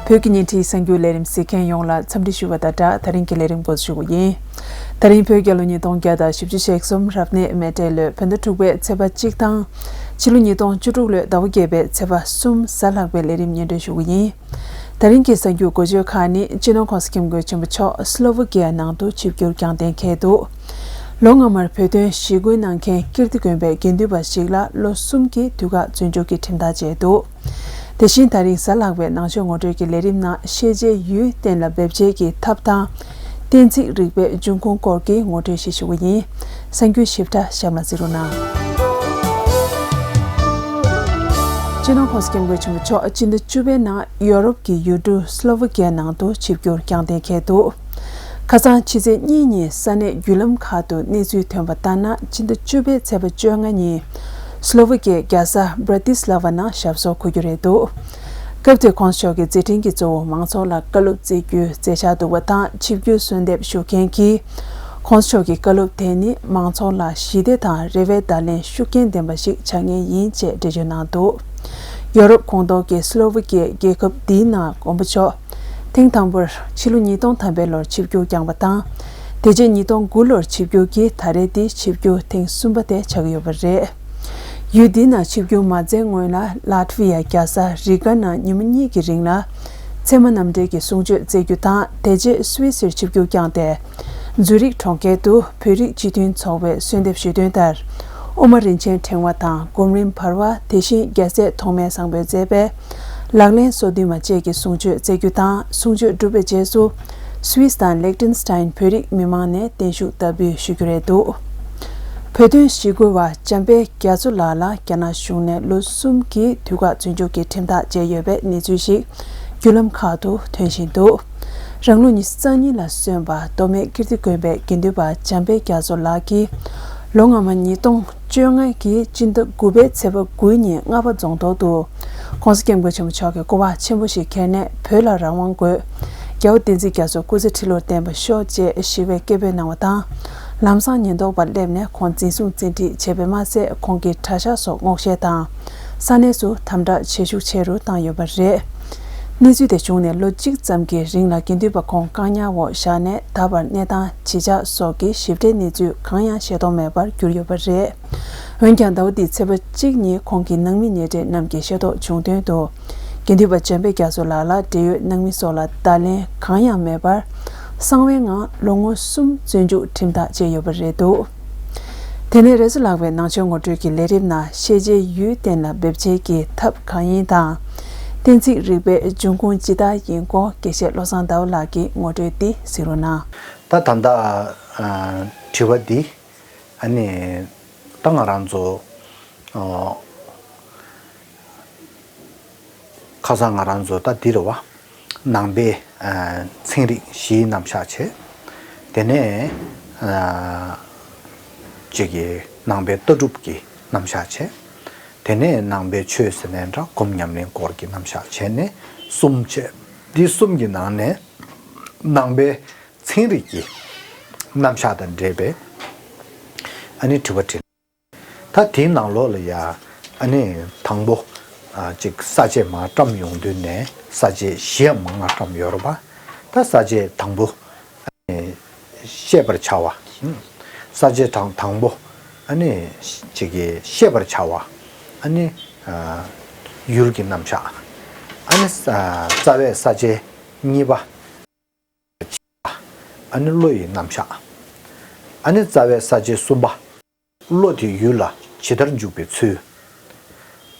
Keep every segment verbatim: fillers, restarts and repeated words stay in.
བོད་ཀྱི་བརྙན་འཕྲིན་གསར་འགྱུར་ལས་རིམ་གཟིགས་མཁན་ཡོངས་ལ་འཚམས་འདྲི་ཞུ་བ་དང་སྦྲགས། ད་རིང་གི་ལས་རིམ་འགོ་འཛུགས་ཞུ་གི་ཡིན། ད་རིང་བོད་རྒྱལ་ལོ་ཉིས་སྟོང་བརྒྱ་དང་བཞི་བཅུ་ཞེ་གསུམ་རབ་གནས་མེ་སྤྲེལ་ལོའི་བོད་ཟླ་དྲུག་པའི་ཚེས་པ་གཅིག་དང་། ཕྱི་ལོ་ཉིས་སྟོང་བཅུ་དྲུག་ལོའི་ཟླ་བ་བརྒྱད་པའི་ཚེས་པ་གསུམ་གཟའ་ལྷག་པའི་ལས་རིམ་སྙན་སྒྲོན་ཞུ་གི་ཡིན། ད་རིང་གི་གསར་འགྱུར་འགོ་བརྗོད་ཁག་ནི། སྤྱི་ནོར་༸གོང་ས་༸སྐྱབས་མགོན་ཆེན་པོ་མཆོག་སློ་ཝི་ཀི་ཡ་ནང་དུ་ཆིབས་བསྒྱུར་བསྐྱངས་གཏན་འཁེལ་འདུག་ལོ་སྔ་མར་བོད་དོན་ཞི་རྒོལ་གནང་མཁན་ཀིརྟི་དགོན་པའི་དགེ་འདུན་པ་ཞིག་ལ་ལོ་གསུམ་གྱི་དུས་བཀག་བཙོན་འཇུག་གི་ཁྲིམས་ཐག་བཅད་འདུག་དེ་བཞིན་ད་རིང་གཟའ་ལྷག་པའི་ནང་ཆོས་ངོ་སྤྲོད་ཀྱི་ལས་རིམ་ནང་ཤེས་བྱའི་ཡུལ་གཏན་ལ་འབེབས་བྱེད་ཀྱི་ཐབས་དང་། གཏན་ཚིགས་རིག་པའི་འབྱུང་ཁུངས་སྐོར་གྱི་ངོ་སྤྲོད་ཞིག་ཞུ་གི་ཡིན། གསར་འགྱུར་ཞིབ་ཕྲ་གཤམ་ལ་གཟིགས་རོགས་གནང་། སྤྱི་ནོར་༸གོང་ས་༸སྐྱབས་མགོན་ཆེན་པོ་མཆོག་སྤྱི་ཟླ་བཅུ་པའི་ནང་ཡོ་རོབ་ཀྱི་ཡུལ་གྲུ་སློ་ཝི་ཀི་ཡ་ནང་དུ་ཆིབས་བསྒྱུར་བསྐྱངས་གཏན་འཁེལ་འདུག་ཁ་སང་ཕྱི་ཚེས་གཉིས་ཉིན་ས་གནས་བརྒྱུད་ལམ་ཁག་ཏུ་གནས་ཚུལ་ཐོན་པ་ལྟར་ན། སྤྱི་ཟླ་བཅུ་པའི་ཚེས་པ་བཅོ་ལྔ་ཉིན་སློ་ཝི་ཀི་ཡའི་རྒྱལ་ས་བྷ་ར་ཏི་སི་ལ་ཝ་ནང་ཞབས་སོར་འཁོད་རྒྱུ་རེད་འདུག་སྐབས་དེར་༸གོང་ས་མཆོག་གི་མཛད་འཕྲིན་གྱི་གཙོ་བོ་མང་ཚོགས་ལ་བཀའ་སློབ་སྩལ་རྒྱུའི་མཛད་འཆར་འདུག་པ་དང་། ཆིབས་བསྒྱུར་གསོལ་འདེབས་ཞུ་མཁན་གྱིས་༸གོང་ས་མཆོག་གི་བཀའ་སློབ་དེ་ནི་མང་ཚོགས་ལ་ཞི་བདེ་དང་རེ་བའི་བརྡ་ལན་ཤུགས་རྐྱེན་ལྡན་པ་ཞིག་ཆགས་ངེས་ཡིན་ཅེས་འགྲེལ་བརྗོད་གནང་འདུག་ཡོ་རོབ་ཁོངས་གཏོགས་ཀྱི་སློ་ཝི་ཀི་ཡའི་རྒྱལ་ཁབ་འདིའི་ནང་མགོན་པོ་མཆོག་ཐེངས་དང་པོར་ཕྱི་ལོ་ཉིས་སྟོང་ཐམ་པའི་ལོར་ཆིབས་བསྒྱུར་བསྐྱངས་པ་དང་། དེ་རྗེས་ཉིས་སྟོང་དགུ་ལོར་ཆིབས་བསྒྱུར་གྱིས་ད་རེས་འདི་ཆིབས་བསྒྱུར་ཐེངས་གསུམ་པ་དེ་ཆགས་ཀྱི་ཡོད་པ་རེད། ཡུལ་འདིའི་ནང་ཆིབས་བསྒྱུར་མ་མཛད་སྔོན་ལ་ལཱ་ཐི་ཝི་ཡ་རྒྱལ་ས་རི་ག་ནང་ཉིན་མོ་གཉིས་ཀྱི་རིང་ལ་ཚད་མ་རྣམ་འགྲེལ་གྱི་གསུང་ཆོས་སྩལ་རྒྱུ་དང་། དེ་རྗེས་སུད་སིར་ཆིབས་བསྒྱུར་བསྐྱངས་ཏེ། ཛུ་རིག་གྲོང་ཁྱེར་དུ་བོད་རིགས་སྤྱི་མཐུན་ཚོགས་པས་གསོལ་འདེབས་ཞུས་དོན་ལྟར། དབུ་མ་རིན་ཆེན་ཕྲེང་བ་དང་སྒོམ་རིམ་འབར་བ། དེ་བཞིན་རྒྱལ་སྲས་ཐོགས་མེད་བཟང་པོའི་མཛད་པའི་ལག་ལེན་སོ་བདུན་མ་བཅས་ཀྱི་གསུང་ཆོས་སྩལ་རྒྱུ་དང་། གསུང་ཆོས་གྲུབ་པའི་རྗེས་སུ་སུད་སི་དང་ལིག་ཏེན་སི་ཏན་བོད་རིགས་མི་མང་ནས་བརྟན་བཞུགས་བསྟར་འབུལ་ཞུ་རྒྱུ་རེད་འདུག་བོད་དོན་ཞི་རྒོལ་བ་འཇམ་དཔལ་རྒྱ་མཚོ་ལགས་ལ་རྒྱ་ནག་གཞུང་ནས་ལོ་གསུམ་གྱི་དུས་བཀག་བཙོན་འཇུག་གི་ཁྲིམས་ཐག་བཅད་ཡོད་པའི་གནས་ཚུལ་ཞིག་བརྒྱུད་ལམ་ཁག་ཏུ་ཐོན་བཞིན་འདུག་རང་ལོ་ཉི་ཤུ་རྩ་གཉིས་ལ་སོན་པ་མདོ་སྨད་ཀིརྟི་དགོན་པའི་དགེ་འདུན་པ་འཇམ་དཔལ་རྒྱ་མཚོ་ལགས་ཀྱིས་ལོ་སྔ་མ་ཉིས་སྟོང་བཅོ་ལྔ་གི་སྤྱི་ཟླ་དགུ་པའི་ཚེས་པ་དགུ་ཉིན་རྔ་པ་རྫོང་ཐོག་ཏུ་༸གོང་ས་༸སྐྱབས་མགོན་ཆེན་པོ་མཆོག་གི་སྐུ་པར་ཆེན་པོ་ཞིག་འཁྱེར་ནས། བོད་ལ་རང་དབང་དགོས། རྒྱལ་བ་བསྟན་འཛིན་རྒྱ་མཚོ་སྐུ་ཚེ་ཁྲི་ལོར་བརྟན་པར་ཤོག་ཅེས་ཞི་བའི་སྐད་འབོད་གནང་བ་དང་། ལམ་སང་ཉེན་རྟོག་པ་སླེབས་ནས་ཁོང་འཛིན་བཟུང་བཙན་ཁྲིད་བྱས་པས་མ་ཟད། ཁོང་གི་གྲྭ་ཤག་སོགས་སྔོག་བཤེར་དང་། ས་གནས་སུ་དམ་དྲག་བྱེད་ཤུགས་ཆེ་རུ་བཏང་ཡོད་པ་རེད། གནས་ཚུལ་དེ་བྱུང་ནས་ལོ་གཅིག་ཙམ་གྱི་རིང་ལ་དགེ་འདུན་པ་ཁོང་བཀག་ཉར་འོག་བཞག་ནས། ད་བར་གནས་སྟངས་ཇི་ཆགས་སོགས་ཀྱི་ཞིབ་ཕྲའི་གནས་ཚུལ་གང་ཡང་ཤེས་རྟོགས་མེད་པར་གྱུར་ཡོད་པ་རེད། འོན་ཀྱང་ཟླ་བ་འདིའི་ཚེས་པ་གཅིག་ཉིན་ཁོང་གི་ནང་མི་ཉེ་འབྲེལ་རྣམས་ཀྱིས་ཤེས་རྟོགས་བྱུང་དོན་དུ། དགེ་འདུན་པ་འཇམ་དཔལ་རྒྱ་མཚོ་ལགས་ལ་འབྲེལ་ཡོད་ནང་མི་སོགས་ལ་བརྡ་ལན་གང་ཡང་མེད་པར། གསང་བའི་ངང་ལོ་ངོ་གསུམ་བཙོན་འཇུག་ཁྲིམས་ཐག་བཅད་ཡོད་པ་རེད་འདུག་དེ་ནས་རེས་གཟའ་ལྷག་པའི་ནང་ཆོས་ངོ་སྤྲོད་ཀྱི་ལས་རིམ་ནང་ཤེས་བྱའི་ཡུལ་གཏན་ལ་འབེབས་བྱེད་ཀྱི་ཐབས་གང་ཡིན་དང་། གཏན་ཚིགས་རིག་པའི་འབྱུང་ཁུངས་ཇི་ལྟར་ཡིན་སྐོར་དགེ་བཤེས་བློ་བཟང་ཟླ་བ་ལགས་ཀྱིས་ངོ་སྤྲོད་འདི་གཟིགས་རོགས་གནང་། ད་ད་ལྟ་ཨ་དྲི་བ་འདི་ཨ་ནི་ད་ང་རང་ཚོ་ཨ་ཁ་སང་ང་རང་ཚོ་ད་འདི་རེད་བ། ནང་པའི་ཨ་ཚན་རིག་བཞིའི་རྣམ་གཞག་བྱས། དེ་ནས་ཨ་ཅིག་གི་ནང་པའི་ལྟ་གྲུབ་ཀྱི་རྣམ་གཞག་བྱས། དེ་ནས་ནང་པའི་ཆོས་ཟེར་ནའི་འདྲ། སྒོམ་ཉམས་ལེན་སྐོར་གྱི་རྣམ་གཞག་བྱས་ནས་གསུམ་བྱས། འདི་གསུམ་གྱི་ནང་ནས་ནང་པའི་ཚན་རིག་གི་རྣམ་གཞག་དང་འབྲེལ་བའི་ཨ་ནི་དྲི་བ་དྲིས། ད་དེའི་ནང་ལོགས་ལ་ཡ་ཨ་ནི་དང་པོ་ཨ་ཅིག་ས་བཅད་མར་བཀྲམ་ཡོང་དུས་ནས་ས་བཅད་བཞི་ཡ་མང་ང་བཀྲམ་ཡོད་རེད་པ། ད་ས་བཅད་དང་པོ་ཨ་ནི་ཤེས་པར་བྱ་བ། ས་བཅད་དང་དང་པོ་ཨ་ནི་ཅིག་གི་ཤེས་པར་བྱ་བ། ཨ་ནི་ཨ་ཡུལ་གྱི་རྣམ་གཞག་ཨ་ནི་ཨ་རྩ་བའི་ས་བཅད་གཉིས་པ། ཨ་ནི་བློ་ཡི་རྣམ་གཞག་ཨ་ནི་རྩ་བའི་ས་བཅད་གསུམ་པ། བློ་དེ་ཡུལ་ལ་ཇི་ལྟར་འཇུག་པའི་ཚུལ།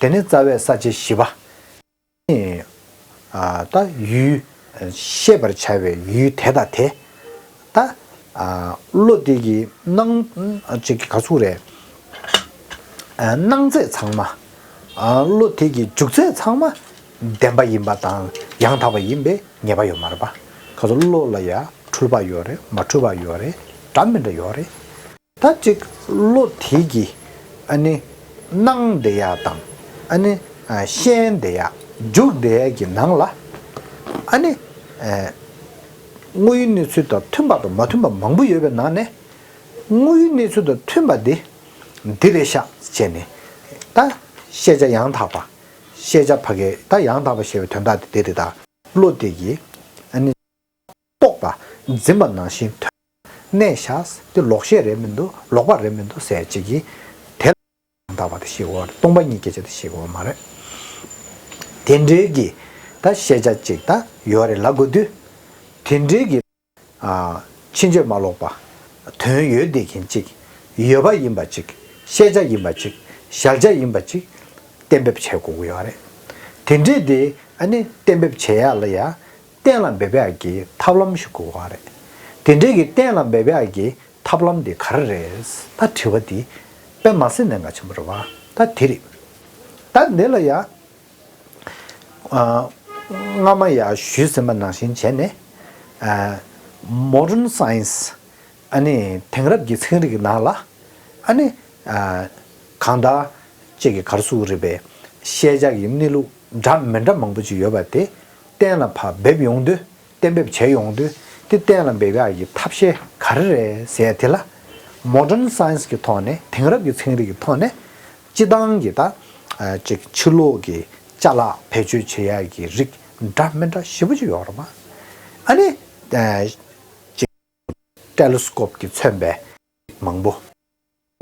དེ་ནས་རྩ་བའི་ས་བཅད་བཞི་པ། ནི་ཨ་ད་ཡུལ་ཤེས་པར་བྱ་བའི་ཡུལ་དེ་དང་དེ། ད་ཨ་བློ་དེ་གི་སྣང་ཅིག་ག་ཚོད་རེད། ཨ་སྣང་ཚད་ཚང་མ། ཨ་བློ་དེ་གི་འཇུག་ཚད་ཚང་མ་བདེན་པ་ཡིན་པ་དང་ཡང་དག་པ་ཡིན་པའི་ངེས་པ་ཡོད་མ་རེད་པ། ག་ཚོད་བློ་ལ་ཡ་འཁྲུལ་པ་ཡོད་རེད། མ་འཁྲུལ་པ་ཡོད་རེད། འདྲ་མི་འདྲ་ཡོད་རེད། ད་ཅིག་བློ་དེ་གི་ཨ་ནི་སྣང་བསྡད་ཡ་དང་ཨ་ནི་ཨ་ཤེས་བསྡད་ཡ་འཇུག་བསྡད་ཡ་གི་ནང་ལ་ཨ་ནི་ཨ་དངོས་ཡོད་གནས་ཚུལ་དང་མཐུན་པ་དང་མ་མཐུན་པ་མང་པོ་ཡོད་པའི་ནང་ནས་དངོས་ཡོད་གནས་ཚུལ་དང་མཐུན་པ་འདི་འདི་རེད་ཤག་བྱས་ནས། ད་ཤེས་བྱ་ཡང་དག་པ། ཤེས་བྱ་ཕ་གི་ད་ཡང་དག་པ་ཞེས་པའི་དོན་དག་དེ་འདི་རེད་ད། བློ་དེ་གིས་ཨ་ནི་རྟོགས་པ་འཛིན་པ་ནང་བཞིན་དོན་གནས་ཤག་དེ་ལོག་ཤེས་རེད་མི་འདུག་ལོག་པ་རེད་མི་འདུག་ཟེར་ཅིག་གིས་དེ་ལ་ཡང་དག་པ་དེ་ཤེས་དགོས་རེད། སྟོང་པ་ཉིད་སྐད་ཆ་དེ་ཤེས་དགོས་མ་རེད། དེ་འདྲའི་གི་ད་ཤེས་བྱ་ཅིག་ད་ཡོད་རེད་ལབ་དགོས་དུས། དེ་འདྲའི་གི་ཕྱིན་ཆད་མ་ལོག་པ། དོན་ཡོད་བསྡད་མཁན་ཅིག་ཡོད་པ་ཡིན་པ་ཅིག་ཤེས་བྱ་ཡིན་པ་ཅིག་གཞལ་བྱ་ཡིན་པ་ཅིག་གཏན་འབེབས་བྱེད་དགོས་ཀྱི་ཡོད་རེད། དེ་འདྲས་དེ་ཨ་ནི་གཏན་འབེབས་བྱེད་ཡག་ལ་ཡ་གཏན་ལ་འབེབས་ཡག་གི་ཐབས་ལམ་ཞིག་དགོས་ཀྱི་ཡོད་རེད། དེ་འདྲས་ཀྱི་གཏན་ལ་འབེབས་ཡག་གི་ཐབས་ལམ་དེ་ག་རེ་རེད། ད་དྲི་བ་དེ་དཔེ་མ་སྲིད་གནད་འགག་ཆེན་པོ་རེད་བ། ད་དེ་རེད། ད་འདི་ལ་ཡ། ཨ། སྔ་མ་ཡང་ཞུས་ཟིན་པ་ནང་བཞིན་བྱས་ནས། ཨ། Modern Science ཨ་ནི་དེང་རབས་ཀྱི་ཚན་རིག་གི་ནང་ལ། ཨ་ནི། ཨ། གང་ལྟར་ཅིག་གི་ག་རེ་ཟེར་དགོས་རེད་པས། ཤེས་བྱ་གི་གནས་ལུགས་འདྲ་མི་འདྲ་མང་པོ་ཅིག་ཡོད་པ་དེ་གཏན་ལ་ཕར་འབེབས་ཡོང་དུས། གཏན་འབེབས་བྱས་ཡོང་དུས་དེ་གཏན་ལ་འབེབས་ཡག་གི་ཐབས་ཤེས་ག་རེ་རེད་ཟེར་དེ་ལ། Modern Science གི་ཐོག་ནས། དེང་རབས་ཀྱི་ཚན་རིག་གི་ཐོག་ནས་སྤྱི་བཏང་གི་ད་ཅིག་ཕྱི་ལོགས་ཀྱི་ཅ་ལག་བེད་སྤྱོད་བྱེད་ཡག་གི་རིགས་འདྲ་མི་འདྲ་ཞེ་པོ་ཅིག་ཡོད་རེད་པ། ཨ་ནི་ཅིག་Telescope གིས་མཚོན་པའི་མང་པོ།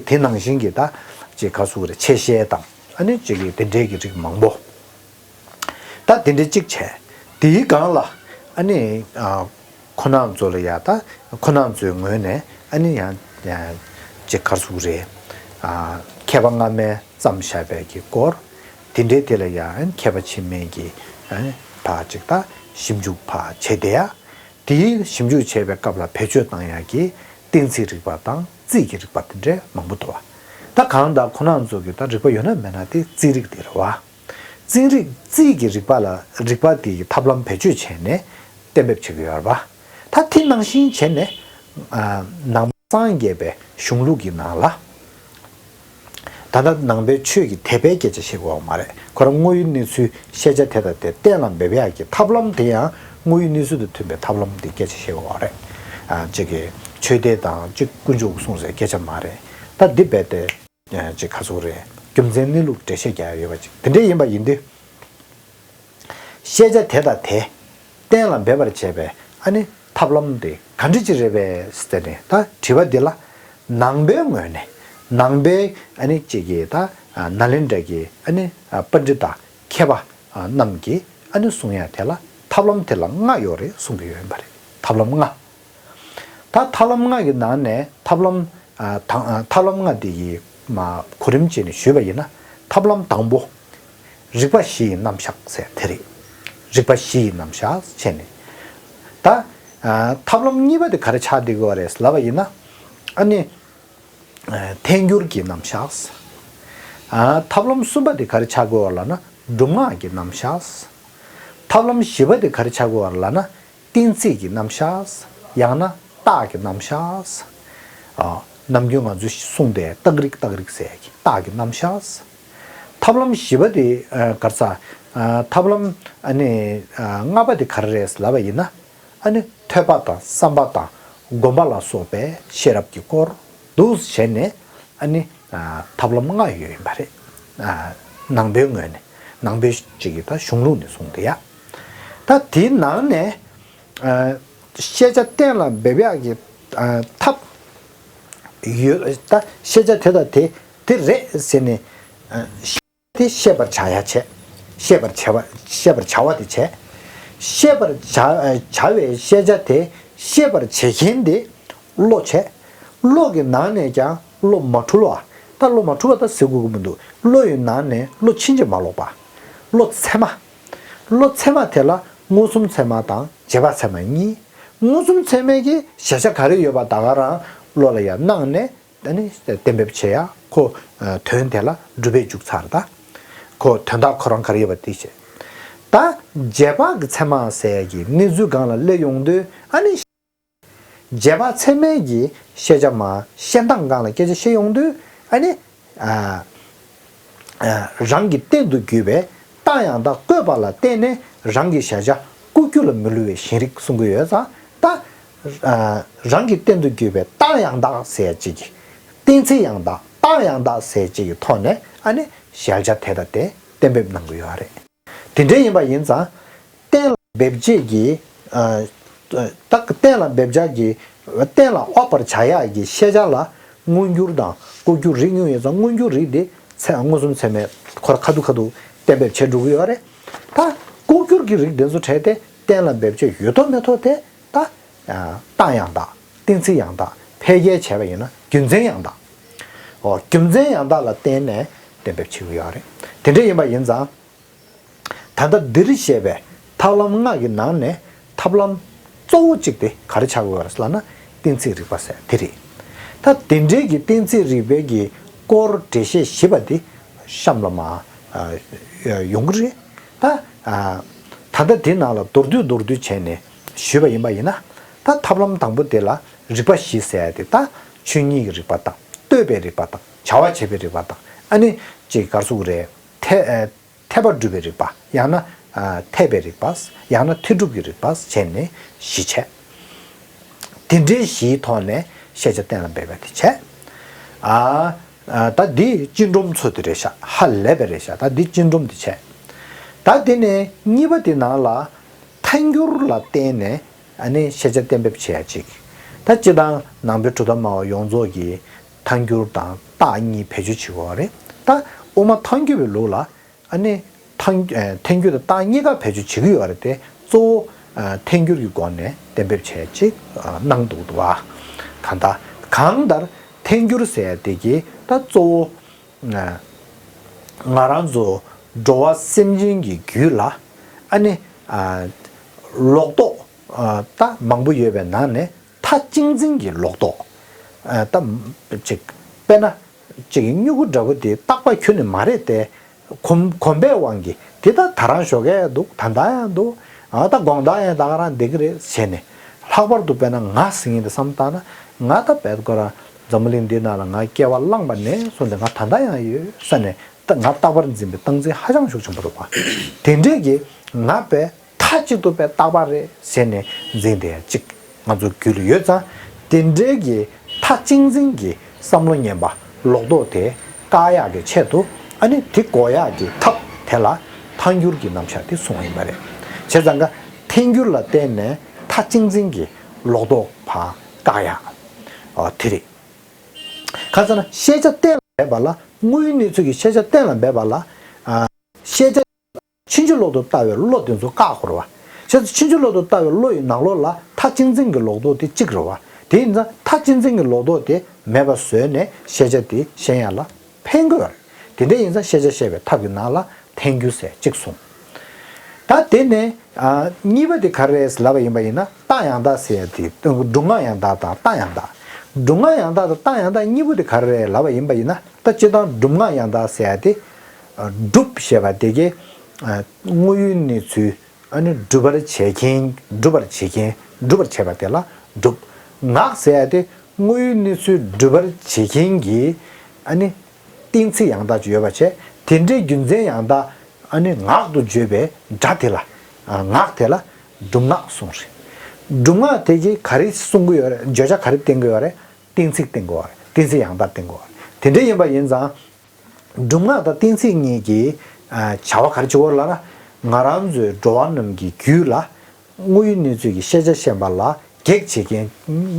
དེ་ནང་བཞིན་གྱི་ད་ཅིག་ག་རེ་ཟེར་དགོས་རེད། ཆེ་ཤེལ་དང་ཨ་ནི་ཅིག་གི་དེ་འདྲའི་གི་རིགས་མང་པོ། ད་དེ་འདྲའི་གཅིག་བྱས། དེའི་སྒང་ལ་ཨ་ནི་ཨ། ཁོང་རྣམ་ཚོ་ལ་ཡ། ད་ཁོང་རྣམ་ཚོའི་ངོས་ནས་ཨ་ནི་ཡང་ཡང་ཅིག་ག་རེ་ཟེར་དགོས་རེད། ཨ། མཁས་པ་སྔ་མས་བརྩམས་བཞག་པའི་གི་སྐོར། དེ་འདྲའི་དེ་ལ་ཡང་མཁས་པ་ཕྱི་མས་ཀྱི་ཨ་ནི་ཕར་ཅིག་ད་ཞིབ་འཇུག་ཕར་བྱས་བསྡད་ཡ། དེའི་ཞིབ་འཇུག་བྱེད་པའི་སྐབས་ལ་བེད་སྤྱོད་བཏང་ཡག་གི་གཏན་ཚིགས་རིག་པ་དང་རྩིས་ཀྱི་རིག་པ་དེ་འདྲའི་མང་པོ་འདུག་བ། ད་གང་ལྟར་ཁོང་རྣམ་ཚོ་གི་ད་རིག་པ་ཡོད་ན་མེད་ན་དེ་རྩིས་རིག་དེ་རེད་བ། རྩིས་རིག་རྩིས་ཀྱི་རིག་པ་ལ། རིག་པ་དེ་གི་ཐབས་ལམ་བེད་སྤྱོད་བྱས་ནས་གཏན་འབེབས་བྱེད་ཀྱི་ཡོད་རེད་པ། ད་དེ་ནང་བཞིན་བྱས་ནས། ཨ། ནང་པ་སངས་རྒྱས་པའི་གཞུང་ལུགས་ཀྱི་ནང་ལ། ད་ལྟ་ནང་པའི་ཆོས་ཀྱི་དད་པའི་སྐད་ཆ་བཤད་དགོས་པ་མ་རེད། ཁོ་རང་དངོས་ཡོད་གནས་ཚུལ་ཤེས་བྱ་དེ་དང་དེ་གཏན་ལ་འབེབས་ཡག་གི་ཐབས་ལམ་དེ་ཡང་དངོས་ཡོད་གནས་ཚུལ་དང་མཐུན་པའི་ཐབས་ལམ་དེ་སྐད་ཆ་བཤད་དགོས་པ་རེད། ཨ། ཅིག་གི་ཆོས་དད་དང་ཅིག་དཀོན་མཆོག་གསུངས་ཟེར་སྐད་ཆ་མ་རེད། ད་འདི་རྦད་དེ། ཅིག་ག་རེ་ཟེར་དགོས་རེད། རྒྱུ་མཚན་གནས་ལུགས་འགྲེལ་བཤད་རྒྱག་ཡ་ཡོད་པ་ཅིག་དེ་འདྲ་ཡིན་པ་ཡིན་དུས། ཤེས་བྱ་དེ་དང་དེ་གཏན་ལ་འབེབས་པར་བྱེད་པའི་ཨ་ནི་ཐབས་ལམ་དེ་ག་འདྲ་ཅིག་རེད་པས་ཟེར་ནས། ད་དྲི་བ་འདི་ལ་ནང་པའི་ངོས་ནས། ནང་པའི་ཨ་ནི་ཅིག་གི་ད་ནཱ་ལེནྡྲ་གི་ཨ་ནི་པཎྜི་ཏ་མཁས་པ་རྣམས་ཀྱིས་ཨ་ནི་གསུང་ཡ་དེ་ལ་ཐབས་ལམ་དེ་ལ་ལྔ་ཡོད་རེད་གསུང་གི་ཡོད་པ་རེད། ཐབས་ལམ་ལྔ། ད་ཐབས་ལམ་ལྔ་གི་ནང་ནས་ཐབས་ལམ། ཨ། དང་། ཨ། ཐབས་ལམ་ལྔ་དེ་གི་མ་གོ་རིམ་བྱས་ནས་ཞུས་པ་ཡིན་ན། ཐབས་ལམ་དང་པོ། རིགས་པ་བཞི་ཡི་རྣམ་གཞག་ཟེར་དེ་རེད། རིགས་པ་བཞི་ཡི་རྣམ་གཞག་བྱས་ནས། ད། ཨ། ཐབས་ལམ་གཉིས་པ་དེ་ག་རེ་ཆགས་བསྡད་ཀྱི་ཡོད་རེད་ལབ་པ་ཡིན་ན། ཨ་ནི། ཨ། ཐལ་འགྱུར་གྱི་རྣམ་གཞག་ཨ། ཐབས་ལམ་གསུམ་པ་དེ་ག་རེ་ཆགས་ཀྱི་ཡོད་རེད་ལབ་ན་སྒྲུབ་ངག་གི་རྣམ་གཞག་ཐབས་ལམ་བཞི་པ་དེ་ག་རེ་ཆགས་ཀྱི་ཡོད་རེད་ལབ་ན། གཏན་ཚིགས་ཀྱི་རྣམ་གཞག་ཡང་ན་རྟགས་ཀྱི་རྣམ་གཞག་ཨ། ནམ་རྒྱུན་ང་ཚོས་གསུངས་པའི་རྟགས་རིགས། རྟགས་རིགས་ཟེར་གྱི་རྟགས་ཀྱི་རྣམ་གཞག་ཐབས་ལམ་བཞི་པ་དེ། ཨ། ག་རེ་ཟེར། ཨ། ཐབས་ལམ། ཨ་ནི། ཨ། ལྔ་པ་དེ་ག་རེ་རེད་ལབ་པ་ཡིན་ན། ཨ་ནི་ཐོས་པ་དང་བསམ་པ་དང་སྒོམ་པ་ལ་སོགས་པའི་ཤེས་རབ་ཀྱི་སྐོར་དུ་བྱས་ནས། ཨ་ནི། ཨ། ཐབས་ལམ་ལྔ་ཡོད་ཡིན་པ་རེད། ཨ། ནང་པའི་ངོས་ནས། ནང་པའི་ཅིག་གི་ད་གཞུང་ལུགས་ནས་གསུངས་དེ་ཡ། ད་དེའི་ནང་ནས། ཨ། ཤེས་བྱ་གཏན་ལ་འབེབས་ཡག་གི། ཨ། ཐབས་ཡོད། ད་ཤེས་བྱ་དེ་དང་དེ་དེ་རེད་ཟེར་ནས། ཨ། དེ་ཤེས་པར་བྱ་ཡ་བྱས། ཤེས་པར་བྱ་བ། ཤེས་པར་བྱ་བ་དེ་བྱས། ཤེས་པར་བྱ། བྱ་བའི་ཤེས་བྱ་དེ་ཤེས་པར་བྱེད་མཁན་དེ་བློ་བྱས། བློ་གི་ནང་ནས་ཀྱང་བློ་མ་འཁྲུལ་བ། ད་བློ་མ་འཁྲུལ་བ་ད་ཟེར་དགོས་ཀྱི་མི་འདུག་བློ་ཡི་ནང་ནས་བློ་ཕྱིན་ཅི་མ་ལོག་པ། བློ་ཚད་མ། བློ་ཚད་མ་དེ་ལ་མངོན་སུམ་ཚད་མ་དང་རྗེས་དཔག་ཚད་མ་གཉིས། མངོན་སུམ་ཚད་མའི་གི་གཞལ་བྱ་ག་རེ་ཡོད་པ་ད་ག་རང་བློ་ལ་ཡང་སྣང་ནས། ཨ་ནི་གཏན་འབེབས་བྱེད་ཡ། ཁོ། ཨ། དོན་དེ་ལ་སྒྲུབ་པས་འཇུག་ཚར། ད་ཁོ་དོན་དག་ཁོ་རང་ག་རེ་ཡོད་པ་དེ་བྱེད། ད་རྗེས་དཔག་གི་ཚད་མ་ཟེར་ཡ་གི་གནས་ཚུལ་སྒང་ལ་སླེབས་ཡོང་དུས། ཨ་ནི་རྗེས་དཔག་ཚད་མའི་གི་ཤེས་བྱ་མ་ཤེས་སྟངས་སྒང་ལ་སྐད་ཆ་བཤད་ཡོང་དུས། ཨ་ནི། ཨ། ཨ། རང་གི་རྟེན་དུ་གྱུར་པའི་རྟགས་ཡང་དག་བཀོད་པ་ལ་བརྟེན་ནས་རང་གི་གཞལ་བྱ་བཀོད་རྒྱུ་ལ་མི་སླུ་བའི་ཞེན་རིག་གསུང་གི་ཡོད་ཙང་། ད། ཨ། རང་གི་རྟེན་དུ་གྱུར་པའི་རྟགས་ཡང་དག་ཟེར་ཅིག་གི། གཏན་ཚིགས་ཡང་དག་རྟགས་ཡང་དག་ཟེར་ཅིག་གི་ཐོག་ནས། ཨ་ནི་གཞལ་བྱ་དེ་དང་དེ་གཏན་འབེབས་གནང་གི་ཡོད་རེད། དེ་འདྲ་ཡིན་པ་ཡིན་ཙང་། གཏན་ལ་ འབེབས་བྱེད་ཀྱི་ཨ་ད་གཏན་ལ་འབེབས་བྱ་གི་གཏན་ལ་དབབ་པར་བྱ་ཡག་གི་ཤེས་བྱ་ལ་མངོན་གྱུར་དང་ལྐོག་གྱུར་རིགས་གཉིས་ཡོད་ཙང་མངོན་གྱུར་རིགས་དེ་ཚད་མངོན་སུམ་ཚད་མས་ཁོ་ར་ཁ་ཐུག་ཁ་ཐུག་གཏན་འབེབས་བྱེད་འགྲོ་གི་ཡོད་རེད། ད་ལྐོག་གྱུར་གྱི་རིགས་དེ་ཚོ་བྲལ་ཏེ་གཏན་ལ་འབེབས་བྱེད་ཡོད་དོ་མེད་དོ་དེ་ད་རྟགས་ཡང་དག་གཏན་ཚིགས་ཡང་དག་ཕལ་སྐད་བྱས་པ་ཡིན་ན་རྒྱུ་མཚན་ཡང་དག་ཨོ་རྒྱུ་མཚན་ཡང་དག་ལ་བརྟེན་ནས་གཏན་འབེབས་བྱེད་ཀྱི་ཡོད་རེད། དེ་འདྲ་ཡིན་པ་ཡིན་ཙང་། ད་ལྟ་འདིར་བཤད་པའི་ཐབས་ལམ་ལྔ་གི་ནང་ནས་ཐབས་ལམ་གཙོ་བོ་གཅིག་དེ་ག་རེ་ཆགས་ཀྱི་ཡོད་རེད་ལབ་ན་གཏན་ཚིགས་རིག་པ་ཟེར་དེ་རེད། ད་དེ་འདྲའི་གི་གཏན་ཚིགས་རིག་པའི་གི་སྐོར་འགྲེལ་བཤད་ཞིབ་པ་དེ་གཤམ་ལ་མར་ཡོང་གི་རེད། ད་ད་ལྟ་དེ་ནང་ལ་མདོར་བསྡུས་མདོར་བསྡུས་བྱས་ནས་ཞུས་པ་ཡིན་པ་ཡིན་ན། ད་ཐབས་ལམ་དང་པོ་དེ་ལ་རིག་པ་བཞི་ཟེར་ཡ་དེ་ད་ཆོས་ཉིད་ཀྱི་རིག་པ་དང་ལྟོས་པའི་རིག་པ་དང་བྱ་བ་བྱེད་པའི་རིག་པ་དང་ཨ་ནི་ཅིག་ག་རེ་ཟེར་དགོས་རེད། ཐེ་ཐེག་པ་སྒྲུབ་པའི་རིག་པ་ཡང་ན་ཨ་འཐད་པའི་རིག་པ་ཡང་ན་འཐད་སྒྲུབ་ཀྱི་རིག་པ་བྱས་ནས་བཞི་བྱས། དེ་འདྲའི་བཞིའི་ཐོག་ནས་ཤེས་བྱ་གཏན་ལ་འབེབས་པ་དེ་བྱས། ཨ་ཨ་ད་འདི་སྤྱི་སྒྲོམ་ཚོ་དེ་རེད་ཤག་ཧ་ལས་པ་རེད་ཤག་ད་འདི་སྤྱི་སྒྲོམ་དེ་བྱས། ད་དེ་ནས་གཉིས་པ་དེ་ནང་ལ་ཐལ་འགྱུར་ལ་བརྟེན་ནས་ཨ་ནི་ཤེས་བྱ་གཏན་འབེབས་བྱེད་ཡ་གཅིག་ད་སྤྱི་དང་ནང་པའི་གྲུབ་མཐའ་སྨྲ་བ་ཡོངས་རྫོགས་ཀྱིས་ཐལ་འགྱུར་དང་རྟགས་གཉིས་བེད་སྤྱོད་བྱེད་ཀྱི་ཡོད་རེད། ད་དབུ་མ་ཐལ་འགྱུར་བའི་ལུགས་ལ། ཨ་ནི་ཐལ་ཨ་ཐལ་འགྱུར་དང་རྟགས་གཉིས་ཀ་བེད་སྤྱོད་བྱེད་ཀྱི་ཡོད་རེད་དེ་གཙོ་བོ་ཨ་ཐལ་འགྱུར་གྱི་སྒོ་ནས་གཏན་འབེབས་བྱས་ཅིག་ཨ་གནང་འདུག་འདུག་བ། གང་ལྟར་གང་ལྟར་ཐལ་འགྱུར་ཟེར་ཡ་དེ་གིས་ད་གཙོ་བོ་ཨ་ང་རང་ཚོ་འགྲོ་བ་སེམས་ཅན་གྱི་རྒྱུད་ལ་ཨ་ནི་ཨ་ལོག་རྟོག་ཨ་ད་མང་པོ་ཡོད་པའི་ནང་ནས་མཐའ་གཅིག་འཛིན་གྱི་ལོག་རྟོག་ཨ་ད་ཅིག་དཔེར་ན། ཅིག་གི་སྨྱུ་གུ་འདྲ་པོ་དེ་རྟག་པ་ཁྱོན་ནས་མ་རེད་དེ། གོམས་གོམས་པའི་དབང་གིས་དེ་ད་ད་རང་ཞོགས་ཀས་འདུག་ད་ལྟ་ཡང་འདུག་ཨ་ད་དགོང་དག་ཡང་ད་ག་རང་བསྡད་ཀྱི་རེད་ཟེར་ནས། ལྷག་པར་དུ་དཔེར་ན་ང་ཟེར་མཁན་དེ་བསམ་བཏང་ན་ང་ད་བལ་ཁོ་རང་འཛམ་བུ་གླིང་འདི་ནང་ལ་ང་སྐྱེ་བ་བླངས་པ་ནས་བཟུང་སྟེ་ང་ད་ལྟ་ཡང་ཡོད་ས་ནས་ད་ང་རྟག་པར་འཛིན་པའི་སྟངས་འཛིན་ཧ་ཅང་ཤུགས་ཆེན་པོ་རེད་པ། དེ་འདྲས་ཀྱི་ང་བས། མཐའ་གཅིག་ཏུ་དཔེ་རྟག་པ་རེད་ཟེར་ནས་འཛིན་བསྡད་ཡ་གཅིག་ང་ཚོ་རྒྱུད་ལ་ཡོད་ཙང་དེ་འདྲའི་གི་མཐའ་གཅིག་འཛིན་གྱི་བསམ་བློ་ངན་པ་ལོག་རྟོག་དེ་བཀག་ཡག་གི་ཆེད་དུ་ཨ་ནི་དེ་འགོག་ཡག་གི་ཐབས་དེ་ལ་ཐལ་འགྱུར་གྱི་རྣམ་གཞག་དེ་གསུངས་པ་ཡིན་པ་རེད། བྱས་ཙང་ཀ་ཐལ་འགྱུར་ལ་བརྟེན་ནས་མཐའ་གཅིག་འཛིན་གྱི་ལོག་རྟོག་ཕར་བཀག་ཡག་ཨ་དེ་རེད། གང་ཟེར་ན་ཤེས་བྱ་གཏན་ལ་འབེབས་པ་ལ་དངོས་ཡོད་གནས་ཚུལ་གྱི་ཤེས་བྱ་གཏན་ལ་འབེབས་པ་ལ་ཨ་ཤེས་བྱ། ཕྱིན་ཅི་ལོག་ཏུ་ལྟ་བའི་བློ་དེ་ཚོ་བཀག་དགོས་རེད་བ། བྱས་ཙང་ཕྱིན་ཅི་ལོག་ཏུ་ལྟ་བའི་བློ་ཡི་ནང་ལོགས་ལ་མཐའ་གཅིག་འཛིན་གྱི་ལོག་རྟོག་དེ་གཅིག་རེད་བ། དེ་ཡིན་ཙང་མཐའ་གཅིག་འཛིན་གྱི་ལོག་རྟོག་དེ་མེད་པ་བཟོས་ནས་ཤེས་བྱ་དེ་ཤེས་ཡག་ལ་ཕན་གྱི་ཡོད་རེད། དེ་འདྲ་ཡིན་ཙང་ཤེས་བྱ་ཤེས་པའི་ཐབས་ཀྱི་ནང་ལ་ཐལ་འགྱུར་ཟེར་གཅིག་གསུངས། ད་དེ་ནས་ཨ་གཉིས་པ་དེ་ག་རེ་རེད་ལབ་པ་ཡིན་པ་ཡིན་ན་རྟགས་ཡང་དག་ཟེར་ཡ་དེ་སྒྲུབ་ངག་ཡང་དག་དང་རྟགས་ཡང་དག་སྒྲུབ་ངག་ཡང་དག་དང་རྟགས་ཡང་དག་གཉིས་པོ་དེ་ག་རེ་རེད་ལབ་པ་ཡིན་པ་ཡིན་ན། ད་སྤྱིར་བཏང་སྒྲུབ་ངག་ཡང་དག་ཟེར་ཡ་དེ། ཨ་སྒྲུབ་ཞེས་པ་དེ་གའི་ཨ་དངོས་ཡོད་གནས་ཚུལ་ཨ་ནི་སྒྲུབ་པར་བྱེད་མཁན་སྒྲུབ་པར་བྱེད་མཁན་སྒྲུབ་པར་བྱེད་པ་དེ་ལ་སྒྲུབ། ངག་ཟེར་ཡ་དེ་དངོས་ཡོད་གནས་ཚུལ་སྒྲུབ་པར་བྱེད་མཁན་གྱི་ཨ་ནི་གཏན་ཚིགས་ཡང་དག་ཅིག་ཡོད་པ་བྱས་དེ་འདྲའི་རྒྱུ་མཚན་ཡང་དག་ཨ་ནི་ངག་ཏུ་བརྗོད་པའི་སྒྲ་དེ་ལ་ཨ་ངག་དེ་ལ་སྒྲུབ་ངག་གསུངས་རེད། སྒྲུབ་ངག་དེ་གིས་ག་རེ་གསུང་གི་ཡོད་རེད། བརྗོད་བྱ་ག་རེ་བསྟན་གི་ཡོད་རེད། གཏན་ཚིགས་བསྟན་དགོས་པ་རེད། གཏན་ཚིགས་ཡང་དག་བསྟན་དགོས་པ་རེད། དེ་འདྲ་ཡིན་པ་ཡིན་ཙང་། སྒྲུབ་ངག་དང་གཏན་ཚིགས་གཉིས་ཀྱིས་ཨ་བྱ་བ་ག་རེ་བྱེད་དགོས་ལབ་ན། ང་རང་ཚོའི་འགྲོ་བ་རྣམས་ཀྱི་རྒྱུད་ལ་དངོས་ཡོད་གནས་ཚུལ་གྱི་ཤེས་བྱ་ཤེས་པ་ལ་གེགས་བྱེད་མཁན་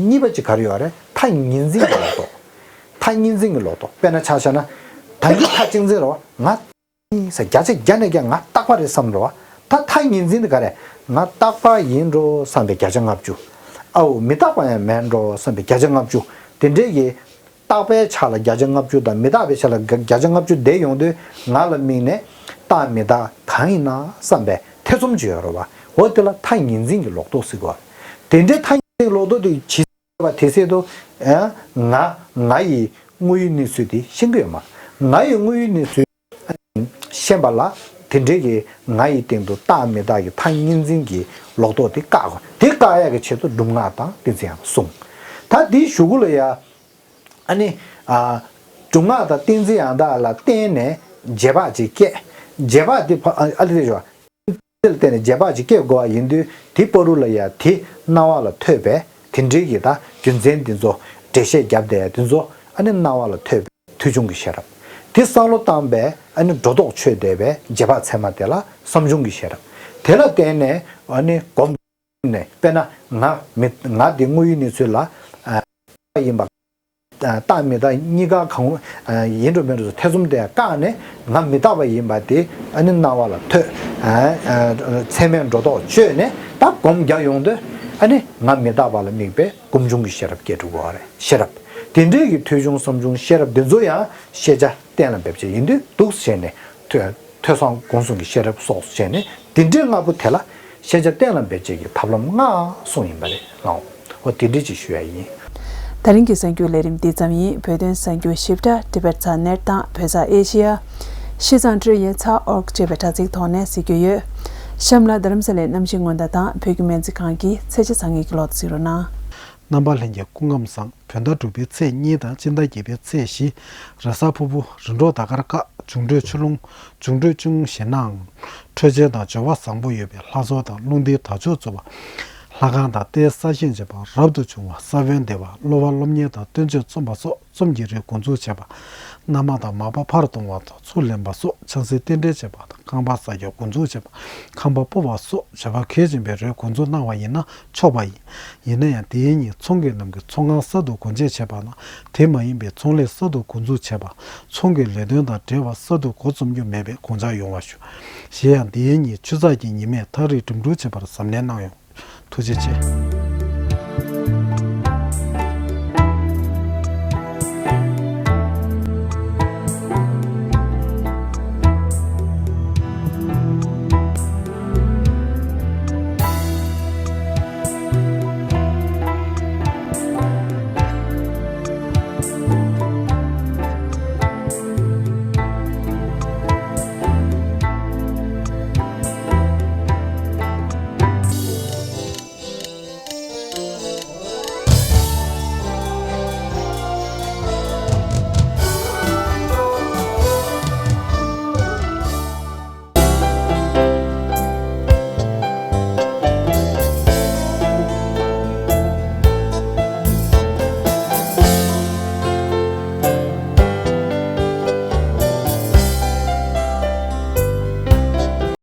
གཉིས་པ་ཅིག་ག་རེ་ཡོད་རེད། མཐའ་གཉིས་འཛིན་གྱི་ལོག་རྟོག་མཐའ་གཉིས་འཛིན་གྱི་ལོག་རྟོག་དཔེར་ན་ཆ་བཞག་ན། ད་གིན་མཐའ་གཅིག་འཛིན་རེད་བ། ང་ས་བརྒྱ་ཆ་བརྒྱ་ནས་བརྒྱ་ང་རྟག་པ་རེད་བསམ་རེད་བ། ད་མཐའ་གཉིས་འཛིན་དེ་ག་རེད། ང་རྟག་པ་ཡིན་འགྲོ་བསམ་པའི་བརྒྱ་ཆ་ལྔ་བཅུ། ཨའོ་མི་རྟག་པ་ཡང་མེད་འགྲོ་བསམ་པའི་བརྒྱ་ཆ་ལྔ་བཅུ། དེ་འདྲའི་གི་རྟག་པའི་ཆ་ལ་བརྒྱ་ཆ་ལྔ་བཅུ་དང་མི་རྟག་པའི་ཆ་ལ་བརྒྱ་ཆ་ལྔ་བཅུ་བསྡད་ཡོང་དུས་ང་ལ་དམིགས་ནས་རྟག་མི་རྟག་གང་ཡིན་ན་བསམ་པའི་ཐེ་ཚོམ་ཅིག་ཡོད་རེད་བ། འོ་དེ་ལ་མཐའ་གཉིས་འཛིན་གྱི་ལོག་རྟོག་ཟེར་གོ། དེ་འདྲའི་མཐའ་གཉིས་འཛིན་གྱི་ལོག་རྟོག་དེ་ཇི་སྲིད་ཡོད་པ་དེ་སྲིད་དུ་ཨ་ང་ང་ཡི་དངོས་ཡོད་གནས་ཚུལ་དེ་ཤེས་ཀྱི་ཡོད་མ་རེད། ང་ཡི་དངོས་ཡོད་གནས་ཚུལ་ཤེས་པ་ལ་དེ་འདྲའི་གི་ང་ཡི་སྟེང་དུ་རྟག་མི་རྟག་གི་མཐའ་གཉིས་འཛིན་གྱི་ལོག་རྟོག་དེ་བཀག་དགོས། དེ་བཀག་ཡག་གི་ཆེད་དུ་སྒྲུབ་ངག་དང་གཏན་ཚིགས་ཡང་གསུངས། ད་དེའི་གཞུག་གུ་ལ་ཡ་ཨ་ནི་ཨ་སྒྲུབ་ངག་དང་གཏན་ཚིགས་ཡང་དག་ལ་བརྟེན་ནས་རྗེས་དཔག་ཅིག་སྐྱེ། རྗེས་དཔག་དེ་ཕ་ཨ་ཨ་ལེ་རེད་ཞོ། དེ་ལ་བརྟེན་ནས་རྗེས་དཔག་ཅིག་སྐྱེ་དགོས་པ་ཡིན་དུས་དེ་བར་དུ་ལ་ཡ་དེ་རྣ་བ་ལ་ཐོས་པས་དེ་འདྲའི་གི་ད་རྒྱུ་མཚན་འདི་ཚོ་འགྲེལ་བཤད་བརྒྱབ་བསྡད་ཡ་དེ་ཚོ་ཨ་ནི་རྣ་བ་ལ་ཐོས་པས་ཐོས་བྱུང་གི་ཤེས་རབ། དེ་བསམ་བློ་བཏང་བས་ཨ་ནི་སྒྲོ་འདོགས་ཆོད་བསྡད་པས་རྗེས་དཔག་ཚད་མ་དེ་ལ་བསམ་བྱུང་གི་ཤེས་རབ། དེ་ལ་བརྟེན་ནས་ཨ་ནི་སྒོམ་ནས། དཔེར་ན་ང་མི་ང་འདི་དངོས་ཡོད་གནས་ཚུལ་ལ་ཨ་ཡིན་པ། རྟག་མི་རྟག་གཉིས་ཀ་གང་ཡིན་འགྲོ་མིན་འགྲོ་ཚུལ་ཐེ་ཚོམ་དེ་བཀག་ནས། ང་མི་རྟག་པ་ཡིན་པ་དེ་ཨ་ནི་སྣང་བ་ལ་ཐོས། ཚད་མས་སྒྲོ་འདོགས་གཅོད་ནས་ད་སྒོམ་རྒྱག་ཡོང་དུས། ཨ་ནི་ང་མི་རྟག་པ་ལ་དམིགས་པའི་སྒོམ་བྱུང་གི་ཤེས་རབ་སྐྱེ་འགྲོ་གི་ཡོད་རེད། ཤེས་རབ་དེ་འདྲའི་གི་ཐོས་བྱུང་བསམ་བྱུང་ཤེས་རབ་དེ་ཚོ་ཡང་ཤེས་བྱ་གཏན་ལ་འབེབས་བྱེད་ཡིན་དུས་འདུག་ཟེར་ནས། ཐོས་ཐོས་བསམ་སྒོམ་གསུམ་གྱི་ཤེས་རབ་སོགས་བྱས་ནས། དེ་འདྲའི་ལྔ་པོ་དེ་ལ་ཤེས་བྱ་གཏན་ལ་འབེབས་བྱེད་ཀྱི་ཐབས་ལམ་ལྔ་གསུངས་ཡིན་པ་རེད་ལགས། འོ་དེ་འདྲ་ཅིག་ཞུ་ཡ་ཡིན། ད་རིང་གི་གསར་འགྱུར་ལས་རིམ་འདི་ཙམ་ཡིན། བོད་དོན་གསར་འགྱུར་ཞིབ་ཕྲ་ཏི་བེཊ་ཚ་ནེཊ་དང་བོད་ཚ་ཨེ་ཤི་ཡ། ཤིས་ཙང་ཀྲོའུ་ཡན་ཚ་ཨོར་ཅེས་པའི་དྲ་ཚིགས་ཐོག་ནས་གཟིགས་རྒྱུ་ཡོད། གཤམ་ལ་རྡ་རམ་ས་ལའི་གནམ་གཤིས་སྔོན་བརྡ་དང་བོད་ཀྱི་སྨན་རྩིས་ཁང་གི་ཚེས་ཆ་ཚང་གི་ཀློག་གཟིགས་རོགས་གནང་། རྣམ་པ་ལྷན་རྒྱས་སྐུ་ཁམས་བཟང་། བོད་ཟླ་དྲུག་པའི་ཚེས་གཉིས་དང་སྤྱི་ཟླ་བརྒྱད་པའི་ཚེས་བཞི། རེས་གཟའ་ཕུར་བུ། རི་འབྲོག་ཟླ་སྐར་དཀར། འབྱུང་འཕྲོད་ཆུ་ཀླུང་། འབྱུང་འཕྲོད་ཆུ་ཀླུང་ཞེད་སྣང་། འཕྲོད་བཅོམ་དང་འབྱོར་བ་བཟང་པོ་ཡོད་པའི་ལྷ་ཚོགས་དང་རླུང་རྟའི་དར་ལྕོག་འཚུབ་པ། ལྷ་ཁང་དང་རྟའི་ས་ཞིང་འབྱེད་པ། རབ་ཏུ་བྱུང་བ། ས་བོན་འདེབས་པ། སློབ་པ་སློབ་གཉེར་དང་བསྟན་བཅོས་རྩོམ་པ་སོགས་རྩོམ་གྱི་རིགས་འགོ་འཛུགས་བྱེད་པ། མནའ་མ་དང་མ་པ་ཕར་གཏོང་བ་དང་ཚུར་ལེན་པ་སོགས་ཆང་སའི་རྟེན་འབྲེལ་བྱེད་པ་དང་ཁང་པ་ཟ་རྒྱུ་འགོ་འཛུགས་བྱེད་པ། ཁང་པ་སྤོ་བ་སོགས་བྱ་བ་གལ་ཆེན་པོའི་རིགས་འགོ་འཛུགས་གནང་བ་ཡིན་ན་ཆོག་པ་ཡིན། ཡིན་ན་ཡང་དེའི་ཉིན་ཚོང་གི་ལམ་གྱི་ཚོང་ཁང་གསར་དུ་སྒོ་འབྱེད་བྱས་པ་ན། དེ་མ་ཡིན་པའི་ཚོང་ལས་གསར་དུ་འགོ་འཛུགས་བྱས་པ། ཚོང་གི་ལས་དོན་དང་འབྲེལ་བ་གསར་དུ་འགོ་རྩོམ་རྒྱུ་མེད་པའི་དགོངས་འཆར་ཡོང་བ་ཞུ། གཞན་ཡང་དེའི་ཉིན་ཆུ་ཚགས་ཀྱི་ཉི་མས་ཐག་རིང་འགྲིམ་འགྲུལ་བྱེད་པར་གཟབ་ནན་གནང་ཡོང་། ཐུགས་རྗེ་ཆེ།